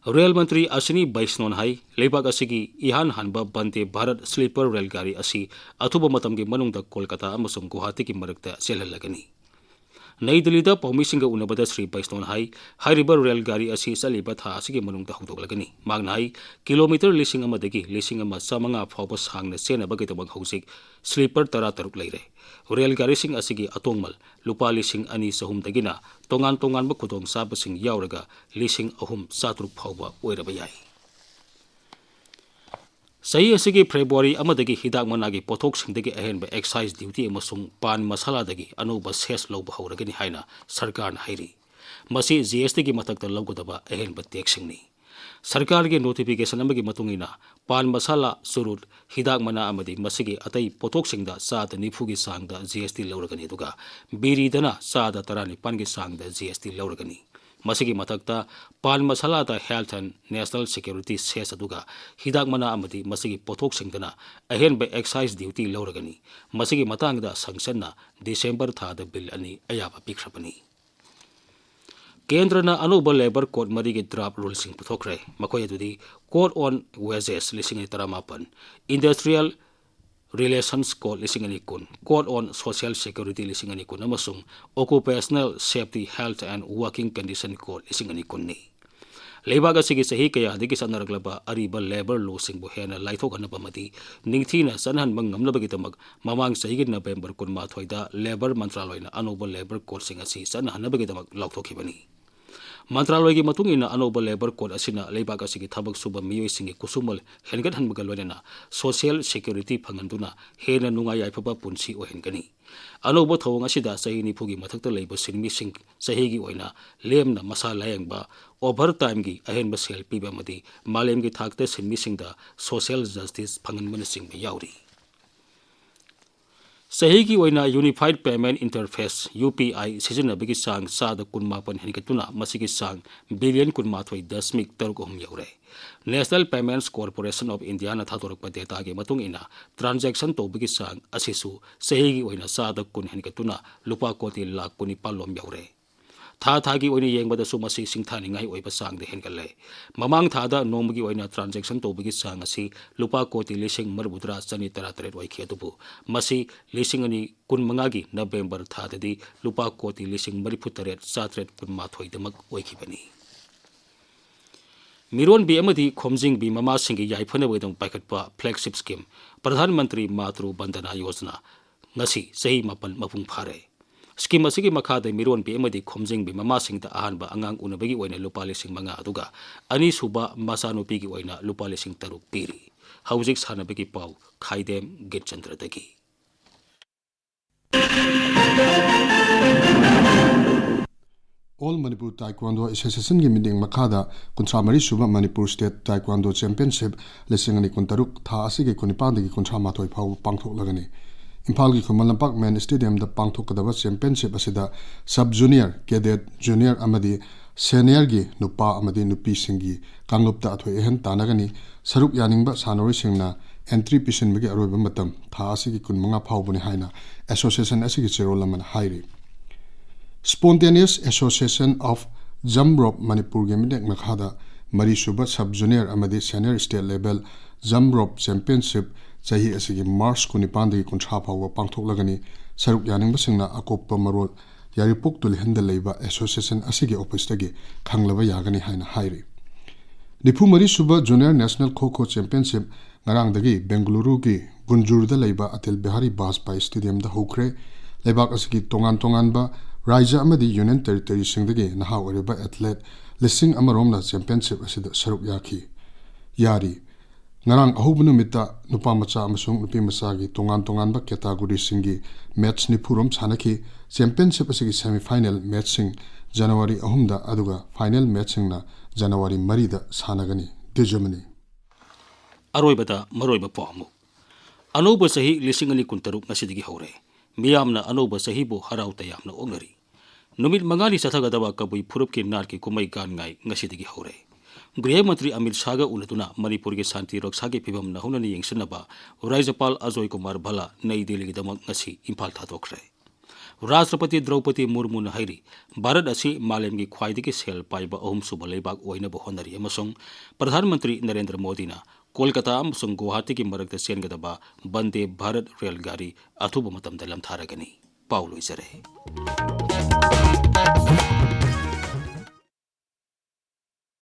ꯔꯦꯜ ꯃꯟꯇ꯭ꯔꯤ ꯑꯁ꯭ꯋꯤꯅꯤ ꯕꯩꯁꯅꯣꯟ ꯍꯥꯏ, ꯂꯩꯕꯥꯛ ꯑꯁꯤꯒꯤ ꯏꯍꯥꯟ ꯍꯥꯟꯕ ꯕꯟꯗꯦ ꯚꯥꯔꯠ ꯁ꯭ꯂꯤꯄꯔ ꯔꯦꯜ ꯒꯥꯔꯤ ꯑꯁꯤ ꯑꯊꯨꯕ ꯃꯇꯝꯒꯤ ꯃꯅꯨꯡꯗ ꯀꯣꯜꯀꯇꯥ ꯑꯃꯁꯨꯡ ꯒꯨꯋꯥꯍꯥꯇꯤꯒꯤ ꯃꯔꯛꯇ ꯆꯦꯜꯍꯜꯂꯒꯅꯤ꯫ ꯅꯩ ꯗꯤꯜꯂꯤꯗ ꯄꯥꯎꯃꯤꯁꯤꯡꯒ ꯎꯅꯕꯗ ꯁ꯭ꯔꯤ ꯕꯩꯁꯅꯣꯟ ꯍꯥꯏ, ꯍꯥꯏꯔꯤꯕ ꯔꯦꯜ ꯒꯥꯔꯤ ꯑꯁꯤ ꯆꯠꯂꯤꯕ ꯊꯥ ꯑꯁꯤꯒꯤ ꯃꯅꯨꯡꯗ ꯍꯧꯗꯣꯛꯂꯒꯅꯤ꯫ ꯃꯍꯥꯛꯅ ꯍꯥꯏ, ꯀꯤꯂꯣꯃꯤꯇꯔ ꯂꯤꯁꯤꯡ ꯑꯃꯗꯒꯤ ꯂꯤꯁꯤꯡ ꯑꯃ ꯆꯥꯃꯉꯥ ꯐꯥꯎꯕ ꯁꯥꯡꯅ ꯆꯦꯟꯅꯕꯒꯤꯗꯃꯛ ꯍꯧꯖꯤꯛ ꯁ꯭ꯂꯤꯄꯔ ꯇꯔꯥꯇꯔꯨꯛ ꯂꯩꯔꯦ꯫ ꯔꯦꯜ ꯒꯥꯔꯤꯁꯤꯡ ꯑꯁꯤꯒꯤ ꯑꯇꯣꯡꯃꯜ ꯂꯨꯄꯥ ꯂꯤꯁꯤꯡ ꯑꯅꯤ ꯆꯍꯨꯝꯗꯒꯤꯅ ꯇꯣꯉꯥꯟ ꯇꯣꯉꯥꯟꯕ ꯈꯨꯗꯣꯡꯆꯥꯕꯁꯤꯡ ꯌꯥꯎꯔꯒ ꯂꯤꯁꯤꯡ ꯑꯍꯨꯝ ꯆꯥꯇ꯭ꯔꯨꯛ ꯐꯥꯎꯕ ꯑꯣꯏꯔꯕ ꯌꯥꯏ꯫ ꯆꯍꯤ ꯑꯁꯤꯒꯤ ꯐꯦꯕ꯭ꯔꯨꯋꯥꯔꯤ ꯑꯃꯗꯒꯤ ꯍꯤꯗꯥꯛ ꯃꯅꯥꯒꯤ ꯄꯣꯠꯊꯣꯛꯁꯤꯡꯗꯒꯤ ꯑꯍꯦꯟꯕ excise duty ꯑꯃꯁꯨꯡ ꯄꯥꯟ ꯃꯁꯥꯂꯥꯗꯒꯤ ꯑꯅꯧꯕ cess ꯂꯧꯕ ꯍꯧꯔꯒꯅꯤ ꯍꯥꯏꯅ ꯁꯔꯀꯥꯔꯅ ꯍꯥꯏꯔꯤ꯫ ꯃꯁꯤ G S T ꯒꯤ ꯃꯊꯛꯇ ꯂꯧꯒꯗꯕ ꯑꯍꯦꯟꯕ tax ꯁꯤꯡꯅꯤ꯫ ꯁꯔꯀꯥꯔꯒꯤ notification ꯑꯃꯒꯤ ꯃꯇꯨꯡ ꯏꯟꯅ, ꯄꯥꯟ ꯃꯁꯥꯂꯥ, ꯆꯨꯔꯨꯠ, ꯍꯤꯗꯥꯛ ꯃꯅꯥ ꯑꯃꯗꯤ ꯃꯁꯤꯒꯤ ꯑꯇꯩ ꯄꯣꯠꯊꯣꯛꯁꯤꯡꯗ ꯆꯥꯗ ꯅꯤꯐꯨꯒꯤ ꯆꯥꯡꯗ G S T ꯂꯧꯔꯒꯅꯤ, ꯑꯗꯨꯒ ꯕꯤꯔꯤꯗꯅ ꯆꯥꯗ ꯇꯔꯥꯅꯤꯄꯥꯟꯒꯤ ꯆꯥꯡꯗ G S T ꯂꯧꯔꯒꯅꯤ꯫ ꯃꯁꯤꯒꯤ ꯃꯊꯛꯇ, ꯄꯥꯟ ꯃꯁꯥꯂꯥꯗ health and national security cess ꯑꯗꯨꯒ ꯍꯤꯗꯥꯛ ꯃꯅꯥ ꯑꯃꯗꯤ ꯃꯁꯤꯒꯤ ꯄꯣꯠꯊꯣꯛꯁꯤꯡꯗꯅ ꯑꯍꯦꯟꯕ excise duty ꯂꯧꯔꯒꯅꯤ꯫ ꯃꯁꯤꯒꯤ ꯃꯇꯥꯡꯗ ꯁꯪꯁꯟꯅ ꯗꯤꯁꯦꯝꯕꯔ ꯊꯥꯗ ꯕꯤꯜ ꯑꯅꯤ ꯑꯌꯥꯕ ꯄꯤꯈ꯭ꯔꯕꯅꯤ꯫ ꯀꯦꯟꯗ꯭ꯔꯅ ꯑꯅꯧꯕ labour code ꯃꯔꯤꯒꯤ draft ruleꯁꯤꯡ ꯄꯨꯊꯣꯛꯈ꯭ꯔꯦ꯫ ꯃꯈꯣꯏ ꯑꯗꯨꯗꯤ Code on Wages ꯂꯤꯁꯤꯡ ꯑꯅꯤ ꯇꯔꯥꯃꯥꯄꯟ, Industrial Relations Code ꯂꯤꯁꯤꯡ ꯑꯅꯤ ꯀꯨꯟ, Code on Social Security ꯂꯤꯁꯤꯡ ꯑꯅꯤ ꯀꯨꯟ ꯑꯃꯁꯨꯡ Occupational Safety, Health and Working Condition Code ꯂꯤꯁꯤꯡ ꯑꯅꯤ ꯀꯨꯟꯅꯤ꯫ ꯂꯩꯕꯥꯛ ꯑꯁꯤꯒꯤ ꯆꯍꯤ ꯀꯌꯥꯗꯒꯤ ꯆꯠꯅꯔꯛꯂꯕ ꯑꯔꯤꯕ labour lawꯁꯤꯡꯕꯨ ꯍꯦꯟꯅ ꯂꯥꯏꯊꯣꯛꯍꯟꯅꯕ ꯑꯃꯗꯤ ꯅꯤꯡꯊꯤꯅ ꯆꯠꯅꯍꯟꯕ ꯉꯝꯅꯕꯒꯤꯗꯃꯛ ꯃꯃꯥꯡ ꯆꯍꯤꯒꯤ November ꯀꯨꯟꯃꯥꯊꯣꯏꯗ labour ꯃꯟꯇ꯭ꯔꯥꯂꯣꯏꯅ ꯑꯅꯧꯕ labour codeꯁꯤꯡ ꯑꯁꯤ ꯆꯠꯅꯍꯟꯅꯕꯒꯤꯗꯃꯛ ꯂꯥꯎꯊꯣꯛꯈꯤꯕꯅꯤ꯫ ꯃꯟꯇ꯭ꯔꯥꯂꯣꯏꯒꯤ ꯃꯇꯨꯡ ꯏꯟꯅ, ꯑꯅꯧꯕ labour code ꯑꯁꯤꯅ ꯂꯩꯕꯥꯛ ꯑꯁꯤꯒꯤ ꯊꯕꯛ ꯁꯨꯕ ꯃꯤꯑꯣꯏꯁꯤꯡꯒꯤ ꯈꯨꯠꯁꯨꯃꯜ ꯍꯦꯟꯒꯠꯍꯟꯕꯒ ꯂꯣꯏꯅꯅ social security ꯐꯪꯍꯟꯗꯨꯅ ꯍꯦꯟꯅ ꯅꯨꯡꯉꯥꯏ ꯌꯥꯏꯐꯕ ꯄꯨꯟꯁꯤ ꯑꯣꯏꯍꯟꯒꯅꯤ꯫ ꯑꯅꯧꯕ ꯊꯧꯑꯣꯡ ꯑꯁꯤꯗ ꯆꯍꯤ ꯅꯤꯐꯨꯒꯤ ꯃꯊꯛꯇ ꯂꯩꯕ ꯁꯤꯟꯃꯤꯁꯤꯡ ꯆꯍꯤꯒꯤ ꯑꯣꯏꯅ ꯂꯦꯝꯅ ꯃꯁꯥ ꯂꯥꯌꯦꯡꯕ, overtimeꯒꯤ ꯑꯍꯦꯟꯕ ꯁꯦꯜ ꯄꯤꯕ ꯑꯃꯗꯤ ꯃꯥꯂꯦꯝꯒꯤ ꯊꯥꯛꯇ ꯁꯤꯟꯃꯤꯁꯤꯡꯗ social justice ꯐꯪꯍꯟꯕꯅꯆꯤꯡꯕ ꯌꯥꯎꯔꯤ꯫ ꯆꯍꯤꯒꯤ ꯑꯣꯏꯅ Unified Payment Interface, U P I, ꯁꯤꯖꯤꯟꯅꯕꯒꯤ ꯆꯥꯡ ꯆꯥꯗ ꯀꯨꯟꯃꯥꯄꯟ ꯍꯦꯟꯒꯠꯇꯨꯅ ꯃꯁꯤꯒꯤ ꯆꯥꯡ billion ꯀꯨꯟꯃꯥꯊꯣꯏ ꯗꯁꯃꯤꯛ ꯇꯔꯨꯛ ꯑꯍꯨꯝ ꯌꯧꯔꯦ꯫ National Payments Corporation of Indiaꯅ ꯊꯥꯗꯣꯔꯛꯄ dataꯒꯤ ꯃꯇꯨꯡ ꯏꯟꯅ, transaction ꯇꯧꯕꯒꯤ ꯆꯥꯡ ꯑꯁꯤꯁꯨ ꯆꯍꯤꯒꯤ ꯑꯣꯏꯅ ꯆꯥꯗ ꯀꯨꯟ ꯍꯦꯟꯒꯠꯇꯨꯅ ꯂꯨꯄꯥ ꯀꯣꯇꯤ ꯂꯥꯈ ꯀꯨꯟꯅꯤꯄꯥꯜ ꯂꯣꯝ ꯌꯧꯔꯦ꯫ ꯊꯥ ꯊꯥꯒꯤ ꯑꯣꯏꯅ ꯌꯦꯡꯕꯗꯁꯨ ꯃꯁꯤ ꯁꯤꯡꯊꯥꯅꯤꯡꯉꯥꯏ ꯑꯣꯏꯕ ꯆꯥꯡꯗ ꯍꯦꯟꯒꯠꯂꯦ꯫ ꯃꯃꯥꯡ ꯊꯥꯗ ꯅꯣꯡꯃꯒꯤ ꯑꯣꯏꯅ transaction ꯇꯧꯕꯒꯤ ꯆꯥꯡ ꯑꯁꯤ ꯂꯨꯄꯥ ꯀꯣꯇꯤ ꯂꯤꯁꯤꯡ ꯃꯔꯤꯐꯨꯇꯔꯥ ꯆꯅꯤ ꯇꯔꯥꯇꯔꯦꯠ ꯑꯣꯏꯈꯤ, ꯑꯗꯨꯕꯨ ꯃꯁꯤ ꯂꯤꯁꯤꯡ ꯑꯅꯤ ꯀꯨꯟꯃꯉꯥꯒꯤ ꯅꯕꯦꯝꯕꯔ ꯊꯥꯗꯗꯤ ꯂꯨꯄꯥ ꯀꯣꯇꯤ ꯂꯤꯁꯤꯡ ꯃꯔꯤꯐꯨꯇꯔꯦꯠ ꯆꯥꯇ꯭ꯔꯦꯠ ꯀꯨꯟꯃꯥꯊꯣꯏꯗꯃꯛ ꯑꯣꯏꯈꯤꯕꯅꯤ꯫ ꯃꯤꯔꯣꯟꯕꯤ ꯑꯃꯗꯤ ꯈꯣꯝꯖꯤꯟꯕꯤ ꯃꯃꯥꯁꯤꯡꯒꯤ ꯌꯥꯏꯐꯅꯕꯒꯤꯗꯃꯛ ꯄꯥꯏꯈꯠꯄ flagship scheme ꯄ꯭ꯔꯙꯥꯟ ꯃꯟꯇ꯭ꯔꯤ ꯃꯥꯇ꯭ꯔꯨ ꯕꯟꯗꯅꯥ ꯌꯣꯖꯅꯥ ꯉꯁꯤ ꯆꯍꯤ ꯃꯥꯄꯜ ꯃꯄꯨꯡ ꯐꯥꯔꯦ꯫ Scheme ꯑꯁꯤꯒꯤ ꯃꯈꯥꯗ ꯃꯤꯔꯣꯟꯕꯤ ꯑꯃꯗꯤ ꯈꯣꯝꯖꯤꯟꯕꯤ ꯃꯃꯥꯁꯤꯡꯗ ꯑꯍꯥꯟꯕ ꯑꯉꯥꯡ ꯎꯅꯕꯒꯤ ꯑꯣꯏꯅ ꯂꯨꯄꯥ ꯂꯤꯁꯤꯡ ꯃꯉꯥ, ꯑꯗꯨꯒ ꯑꯅꯤꯁꯨꯕ ꯃꯆꯥꯅꯨꯄꯤꯒꯤ ꯑꯣꯏꯅ ꯂꯨꯄꯥ ꯂꯤꯁꯤꯡ ꯇꯔꯨꯛ ꯄꯤꯔꯤ꯫ ꯍꯧꯖꯤꯛ ꯁꯥꯟꯅꯕꯒꯤ ꯄꯥꯎ ꯈꯥꯏꯗꯦꯝ ꯒꯤꯠꯆꯟꯗ꯭ꯔꯗꯒꯤ꯫ All Manipur Taekwondo Associationꯒꯤ ꯃꯤꯠꯌꯦꯡ ꯃꯈꯥꯗ ꯀꯨꯟꯊ꯭ꯔꯥ ꯃꯔꯤ ꯁꯨꯕ ꯃꯅꯤꯄꯨꯔ State Taekwondo Championship ꯂꯤꯁꯤꯡ ꯑꯅꯤ ꯀꯨꯟꯇꯔꯨꯛ ꯊꯥ ꯑꯁꯤꯒꯤ ꯀꯨꯟꯅꯤꯄꯥꯟꯗꯒꯤ ꯀꯨꯟꯊ꯭ꯔꯥ ꯃꯥꯊꯣꯏ ꯐꯥꯎꯕ ꯄꯥꯡꯊꯣꯛꯂꯒꯅꯤ꯫ ꯏꯝꯐꯥꯜꯒꯤ ꯈꯨꯃꯟ ꯂꯝꯄꯥꯛ Main Stadiumꯗ ꯄꯥꯡꯊꯣꯛꯀꯗꯕ championship ꯑꯁꯤꯗ sub junior, cadet, junior ꯑꯃꯗꯤ seniorꯒꯤ ꯅꯨꯄꯥ ꯑꯃꯗꯤ ꯅꯨꯄꯤꯁꯤꯡꯒꯤ ꯀꯥꯡꯂꯨꯞꯇ ꯑꯊꯣꯏ ꯑꯍꯦꯟ ꯇꯥꯟꯅꯒꯅꯤ꯫ ꯁꯔꯨꯛ ꯌꯥꯅꯤꯡꯕ ꯁꯥꯟꯅꯔꯣꯏꯁꯤꯡꯅ entry ꯄꯤꯁꯤꯟꯕꯒꯤ ꯑꯔꯣꯏꯕ ꯃꯇꯝ ꯊꯥ ꯑꯁꯤꯒꯤ ꯀꯨꯟꯃꯉꯥ ꯐꯥꯎꯕꯅꯤ ꯍꯥꯏꯅ association ꯑꯁꯤꯒꯤ ꯆꯦꯔꯣꯜ ꯑꯃꯅ ꯍꯥꯏꯔꯤ꯫ Spontaneous Association of Jump Rope ꯃꯅꯤꯄꯨꯔꯒꯤ ꯃꯤꯠꯌꯦꯡ ꯃꯈꯥꯗ ꯃꯔꯤꯁꯨꯕ sub junior ꯑꯃꯗꯤ senior state level jump rope championship ꯆꯍꯤ ꯑꯁꯤꯒꯤ March ꯀꯨꯟꯅꯤꯄꯥꯟꯗꯒꯤ ꯀꯨꯟꯊ꯭ꯔꯥ ꯐꯥꯎꯕ ꯄꯥꯡꯊꯣꯛꯂꯒꯅꯤ꯫ ꯁꯔꯨꯛ ꯌꯥꯅꯤꯡꯕꯁꯤꯡꯅ ꯑꯀꯨꯞꯄ ꯃꯔꯣꯜ ꯌꯥꯏꯔꯤꯄꯣꯛ ꯇꯨꯂꯤꯍꯟꯗ ꯂꯩꯕ association ꯑꯁꯤꯒꯤ officeꯇꯒꯤ ꯈꯪꯂꯕ ꯌꯥꯒꯅꯤ ꯍꯥꯏꯅ ꯍꯥꯏꯔꯤ꯫ ꯅꯤꯐꯨ ꯃꯔꯤ ꯁꯨꯕ Junior National Kho Kho Championship ꯉꯔꯥꯡꯗꯒꯤ ꯕꯦꯡꯒꯂꯨꯔꯨꯒꯤ ꯒꯨꯟꯖꯨꯔꯗ ꯂꯩꯕ ꯑꯇꯜ ꯕꯤꯍꯥꯔꯤ ꯕꯥꯖꯄꯥꯏ Stadiumꯗ ꯍꯧꯈ꯭ꯔꯦ꯫ ꯂꯩꯕꯥꯛ ꯑꯁꯤꯒꯤ ꯇꯣꯉꯥꯟ ꯇꯣꯉꯥꯟꯕ ꯔꯥꯖ꯭ꯌ ꯑꯃꯗꯤ Union Territoryꯁꯤꯡꯗꯒꯤ ꯅꯍꯥ ꯑꯣꯏꯔꯤꯕ athlete ꯂꯤꯁꯤꯡ ꯑꯃ ꯔꯣꯝꯅ championship ꯑꯁꯤꯗ ꯁꯔꯨꯛ ꯌꯥꯈꯤ꯫ ꯌꯥꯔꯤ꯫ ꯉꯔꯥꯡ ꯑꯍꯧꯕ ꯅꯨꯃꯤꯠꯇ ꯅꯨꯄꯥ ꯃꯆꯥ ꯑꯃꯁꯨꯡ ꯅꯨꯄꯤ ꯃꯆꯥꯒꯤ ꯇꯣꯉꯥꯟ ꯇꯣꯉꯥꯟꯕ categoryꯁꯤꯡꯒꯤ match ꯅꯤꯐꯨ ꯔꯣꯝ ꯁꯥꯟꯅꯈꯤ꯫ Championship ꯑꯁꯤꯒꯤ semi final matchꯁꯤꯡ January ꯑꯍꯨꯝꯗ, ꯑꯗꯨꯒ final matchꯁꯤꯡꯅ January ꯃꯔꯤꯗ ꯁꯥꯟꯅꯒꯅꯤ꯫ ꯗꯤꯖꯃꯅꯤ꯫ ꯑꯔꯣꯏꯕꯗ ꯃꯔꯨꯑꯣꯏꯕ ꯄꯥꯎ ꯑꯃꯨꯛ꯫ ꯑꯅꯧꯕ ꯆꯍꯤ ꯂꯤꯁꯤꯡ ꯑꯅꯤ ꯀꯨꯟꯇꯔꯨꯛ ꯉꯁꯤꯗꯒꯤ ꯍꯧꯔꯦ꯫ ꯃꯤꯌꯥꯝꯅ ꯑꯅꯧꯕ ꯆꯍꯤꯕꯨ ꯍꯔꯥꯎ ꯇꯌꯥꯝꯅ ꯑꯣꯛꯅꯔꯤ꯫ ꯅꯨꯃꯤꯠ ꯃꯉꯥꯅꯤ ꯆꯠꯊꯒꯗꯕ ꯀꯕꯨꯏ ꯐꯨꯔꯨꯞꯀꯤ ꯅꯥꯠꯀꯤ ꯀꯨꯝꯍꯩ ꯒꯥꯟ ꯉꯥꯏ ꯉꯁꯤꯗꯒꯤ ꯍꯧꯔꯦ꯫ ꯒ꯭ꯔꯤꯍ ꯃꯟꯇ꯭ꯔꯤ ꯑꯃꯤꯠ ꯁꯥꯍꯒ ꯎꯅꯗꯨꯅ ꯃꯅꯤꯄꯨꯔꯒꯤ ꯁꯥꯟꯇꯤ ꯔꯛꯁꯥꯒꯤ ꯐꯤꯕꯝ ꯅꯧꯍꯧꯅꯅ ꯌꯦꯡꯁꯤꯟꯅꯕ ꯔꯥꯖ꯭ꯌꯄꯥꯜ ꯑꯖꯣꯏ ꯀꯨꯃꯥꯔ ꯚꯜꯂꯥ ꯅꯩ ꯗꯤꯜꯂꯤꯒꯤꯗꯃꯛ ꯉꯁꯤ ꯏꯝꯐꯥꯜ ꯊꯥꯗꯣꯛꯈ꯭ꯔꯦ꯫ ꯔꯥꯁꯇ꯭ꯔꯄꯇꯤ ꯗ꯭ꯔꯧꯄꯗꯤ ꯃꯨꯔꯃꯨꯅ ꯍꯥꯏꯔꯤ, ꯚꯥꯔꯠ ꯑꯁꯤ ꯃꯥꯂꯦꯝꯒꯤ ꯈ꯭ꯋꯥꯏꯗꯒꯤ ꯁꯦꯜ ꯄꯥꯏꯕ ꯑꯍꯨꯝꯁꯨꯕ ꯂꯩꯕꯥꯛ ꯑꯣꯏꯅꯕ ꯍꯣꯠꯅꯔꯤ ꯑꯃꯁꯨꯡ ꯄ꯭ꯔꯙꯥꯟ ꯃꯟꯇ꯭ꯔꯤ ꯅꯔꯦꯟꯗ꯭ꯔ ꯃꯣꯗꯤꯅ ꯀꯣꯜꯀꯇꯥ ꯑꯃꯁꯨꯡ ꯒꯨꯋꯥꯍꯥꯇꯤꯒꯤ ꯃꯔꯛꯇ ꯆꯦꯟꯒꯗꯕ ꯕꯟꯗꯦ ꯚꯥꯔꯠ ꯔꯦꯜ ꯒꯥꯔꯤ ꯑꯊꯨꯕ ꯃꯇꯝꯗ ꯂꯝꯊꯥꯔꯒꯅꯤ꯫ ꯄꯥꯎ ꯂꯣꯏꯖꯔꯦ꯫